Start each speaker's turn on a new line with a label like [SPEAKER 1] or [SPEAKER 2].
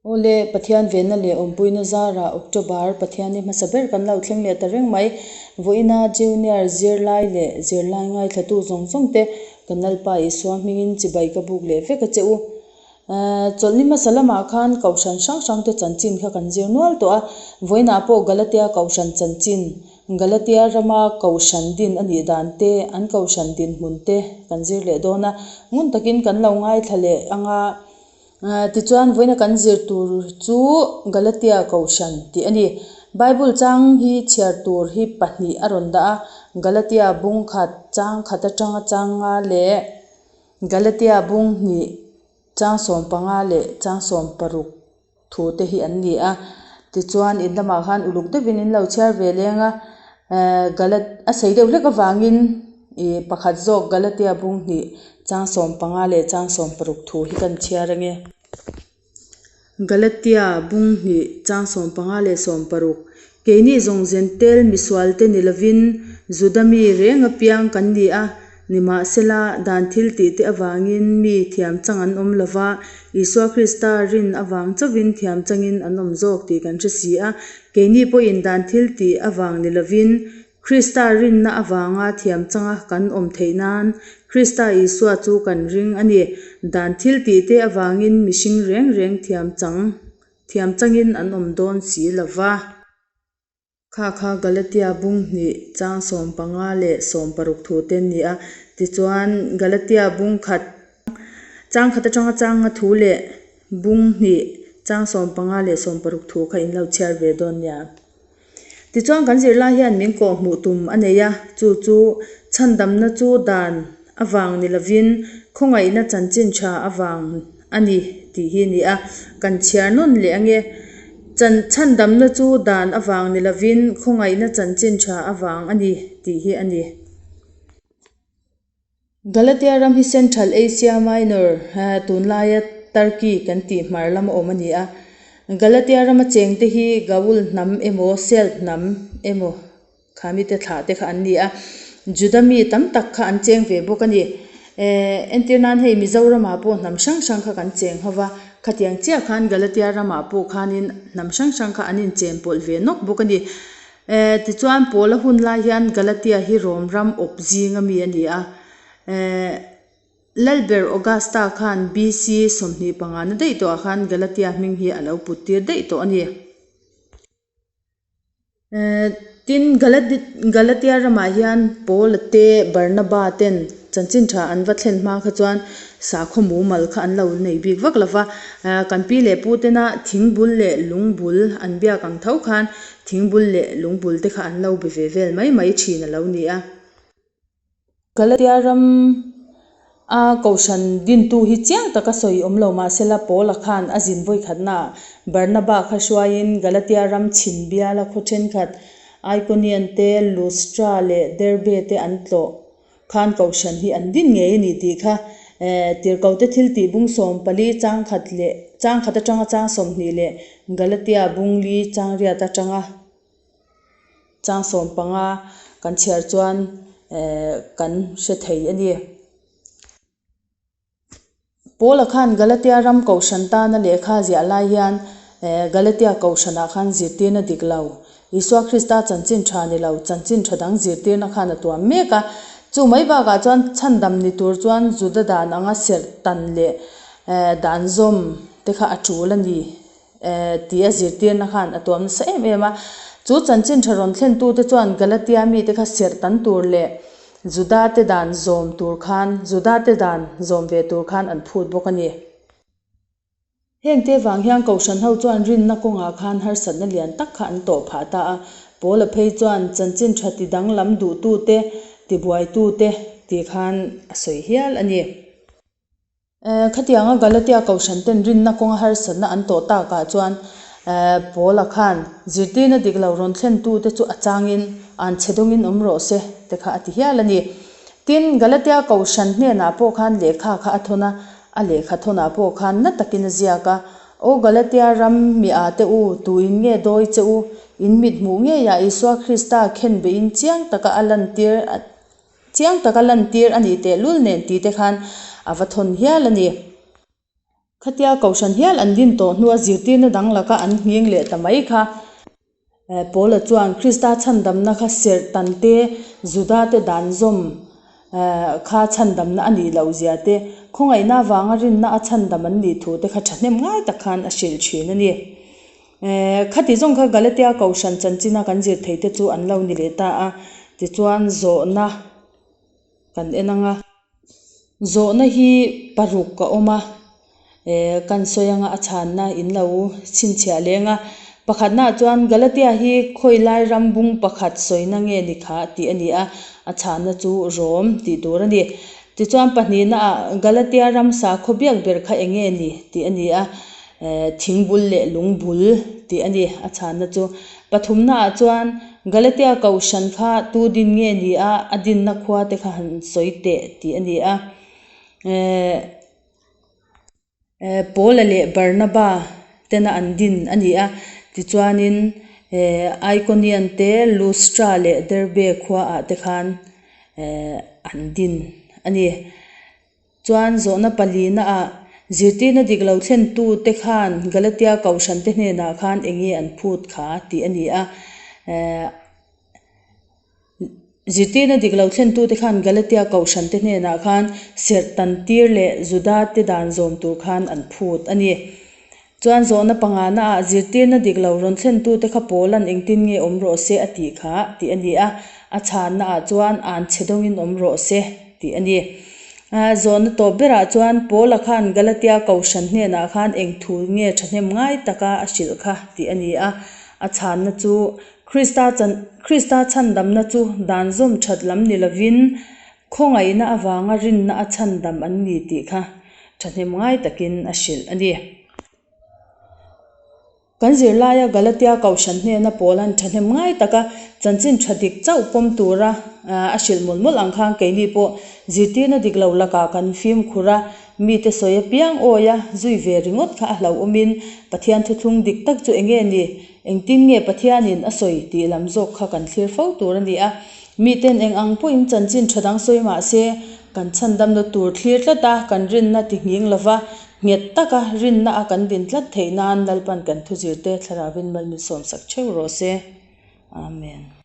[SPEAKER 1] Awle, Pathian venna leh awmpuina zarah October Pathianni hmasa ber kan lo thleng leh ta reng mai. Vawiina Junior zirlai leh zirlai ngaithlatu zawng zawng te kan Lalpa Isua hmingin chibai ka buk leh vek a che u. Chawlhni hmasa lamah khan Kohhran hrang hrang te chanchin kha kan zir nual tawh a, vawiinah pawh Galatia Kohhran chanchin, Galatia rama Kohhran din a nih dan te, an Kohhran dinhmun te kan zir leh dawn a, ngun takin kan lo ngaithla leh ang a. Tichuan vawiina kan zir tur chu Galatia Kohhran tih a ni. Bible chang hi chhiar tur hi pahnih a rawn dah a, Galatia bung khat chang khat atanga chang nga leh Galatia bung hnih chang 15 leh chang 16 thu te hi an ni a. Tichuan in lamah khan uluk deuhin in lo chhiar ve leng a, Galat a sei deuh hlek avangin ih pakhat zawk Galatia bung hnih chang 15 leh chang 16 thu hi kan chhiar ange. Galatia bung hnih chang 15 leh 16 Keini zawng Zentel misual te ni lovin Juda mi reng apiang kan ni a, nimahsela dan thil tih te avangin mi thiam chang an awm lova, Isua Krista rin avang chauhin thiam changin an awm zawk tih kan hre si a. Keini pawhin dan thil tih avang ni lovin Krista rinna avanga thiam changa kan awm theih nan Krista Isua chu kan ring a ni. Dan thil tih te avangin mihring reng reng thiam chang thiam changin an awm dawn si lo va. Kha kha Galatia bung hnih chang 15 leh 16 thu te an ni a. Tichuan Galatia bung khat chang khat atanga changa thu leh bung hnih chang 15 leh 16 thu kha in lo chhiar ve dawn nia. Tichuan kan zirlai hian min kawh hmuh tum a nei a, chu chu chhandamna chu dan avang ni lovin khawngaihna chanchin tha avang a ni tih hi a ni a, kan chhiar nawn leh ange. Chan chhandamna chu dan avang ni lovin khawngaihna chanchin tha avang a ni tih hi a ni. Galatia ram hi Central Asia Minor, tunlaia Turkey kan tih hmar lama awm a ni a. Galatia rama chengte hi Gaul hnam emaw Celt hnam emaw kha mite thlah te kha an ni a. Juda mi tam tak kha an cheng ve bawk a ni. Entir nan hei Mizoramah pawh hnam hrang hrang kha kan cheng ho va, khatiang chiah khan Galatia ramah pawh khanin hnam hrang hrang kha an inchen pawlh ve nawk bawk a ni. Tichuan Paula hun lai hian Galatia hi Rom ram awp zinga mi a ni a. Lalber Augusta khan BC 25 na daih tawhah khan Galatia hming hi a lo put tir daih tawh a ni. Tin, Galatia ramah hian Paula te Barnaba ten Chanchin tha an va thlen hma kha chuan sakhaw mumal kha an lo nei bik vak lo va, kan pi leh pu tena thingbul leh lungbul an biak ang tho khan thingbul leh lungbul te kha an lo be ve vel mai mai thin a lo ni a. Galatia ram a kohhran dintu hi chiang taka sawi awm lo mahsela Paula khan a zin vawikhatnaah Barnaba kha hruaiin Galatia ram chhim biala khaw thenkhat Iconian te, Lustra leh Derbe te an tlawh. Khan kohhran hi an din ngei a ni tih kha Tirhkote thil tih bung 14 chang khat leh chang khat atanga chang 20 leh Galatia bung li chang riat atanga chang 15 kan chhiar chuan kan hre thei a ni. Paula khan Galatia ram kohhran tana lehkha ziah lai hian Galatia kohhranah khan zirtirna dik lo, Isua Krista chanchin tha ni lo, chanchin tha dang zirtirna khan a tuam mek a. Chu mai bakah chuan chhandam ni tur chuan Juda dan anga serh tan leh dan zawm te kha a tul a ni tia zirtirna khan a tuam nasa em em a. Chu chanchin tha rawn thlentute chuan Galatia mite kha serh tan tur leh Juda te dan zawm tur khan, Juda te dan zawm ve tur khan an phut bawk a ni. Heng te vang hian Kohhran ho chuan rinna kawngah khan harsatna lian tak kha an tawh phah ta a. Paula phei chuan chanchin tha ti danglam duhtute, tibuaitute tih khan a sawi hial a ni. Khatianga Galatia Kohhran ten rinna kawnga harsatna an tawh takah chuan Paula khan zirtirna dik lo rawn thlentute chu a changin an chhe dawngin awm rawh se te kha a ti hial a ni. Tin, Galatia Kohhran hnenah pawh khan lehkha kha a thawn a, a lehkha thawnah pawh khan na takin a ziak a, Aw Galatia ram mi a te u, tuin nge dawi che u? In mit hmuh ngeiah Isua Krista khenbehin chiang taka a lantir Chiang taka lantir a nih tehlul nen tih te khan a va thawn hial a ni. Khatia Kohhran hial an din tawh hnua zirtirna dang laka an nghing leh ta mai kha. Paula chuan Krista chhandamna kha serh tan te, Judate dan zawm kha chhandamna a nih loh zia te, khawngaihna avanga rinna a chhandam an nih thu te kha thahnem ngai tak khan a hrilh thin a ni. Khati zawng kha Galatia Kohhran chanchina kan zir thei te chu an lo ni leh ta a, tichuan zawhna kan en ang a. Zawhna hi paruk a awm a, kan sawi anga a chhanna in lo chhinchhiah leng a. Pakhatnaah chuan Galatia hi khawi lai ram bung pakhat sawina nge ni kha tih a ni a, a chhanna chu Rom tih tur a ni. Tichuan pahnihnaah Galatia ram sakhaw biak ber kha eng nge ni tih a ni a, Thingbul leh lungbul tih a ni a chhanna chu. Pathumnaah chuan Galatia Kohhran kha tu din nge ni a, a dinna khua te kha han sawi teh tih a ni a. Paula leh Barnaba tena an din a ni a. Tichuanin Iconian te, Lustra leh Derbe khuaah te khan an din a ni. Chuan zawhna palinaah zirtirna dik lo thlentute khan Galatia Kohhrante hnenah khan eng nge an phut kha tih a ni a. Zirtirna dik lo thlentute khan Galatia Kohhrante hnenah khan serh tantir leh Judate dan zawm tur khan an phut a ni. Chuan zawhna panganaah zirtirna dik lo rawn thlentute kha Paula'n engtin nge awm rawh se a tih kha tih a ni a, a chhannaah chuan an chhe dawngin awm rawh se tih a ni. Zawhna tawp berah chuan Paula khan Galatia Kohhran hnenah khan eng thu nge thahnem ngai taka a hrilh kha tih a ni a, a chhanna chu Krista Krista chhandamna chu dan zawm that lam ni lovin khawngaihna avanga rinna a chhandam an ni tih kha Thahnem ngai takin a hrilh a ni. Kan zirlaia Galatia Kohhran hnena Paula'n thahnem ngai taka chanchin tha dik chauh pawm tura a hrilh mawlh mawlh ang khan keini pawh zirtirna dik lo lakah kan fimkhur a, mite sawi apiang awi a zui ve ringawt kha a hlauhawmin Pathian thuthlung dik tak chu enge ni? Engtin nge Pathianin a sawi tih lam zawk kha kan thlir fo tur a ni a. Miten eng ang pawhin chanchin tha dang sawi mah se, Kan chhandamna tur thlir tlat a, kan rinna ti nghing lova, nghet taka rinna a kan din tlat theih nan Lalpan kan thuzirte Thlarauin mal min sawmsak theuh rawh se. Amen.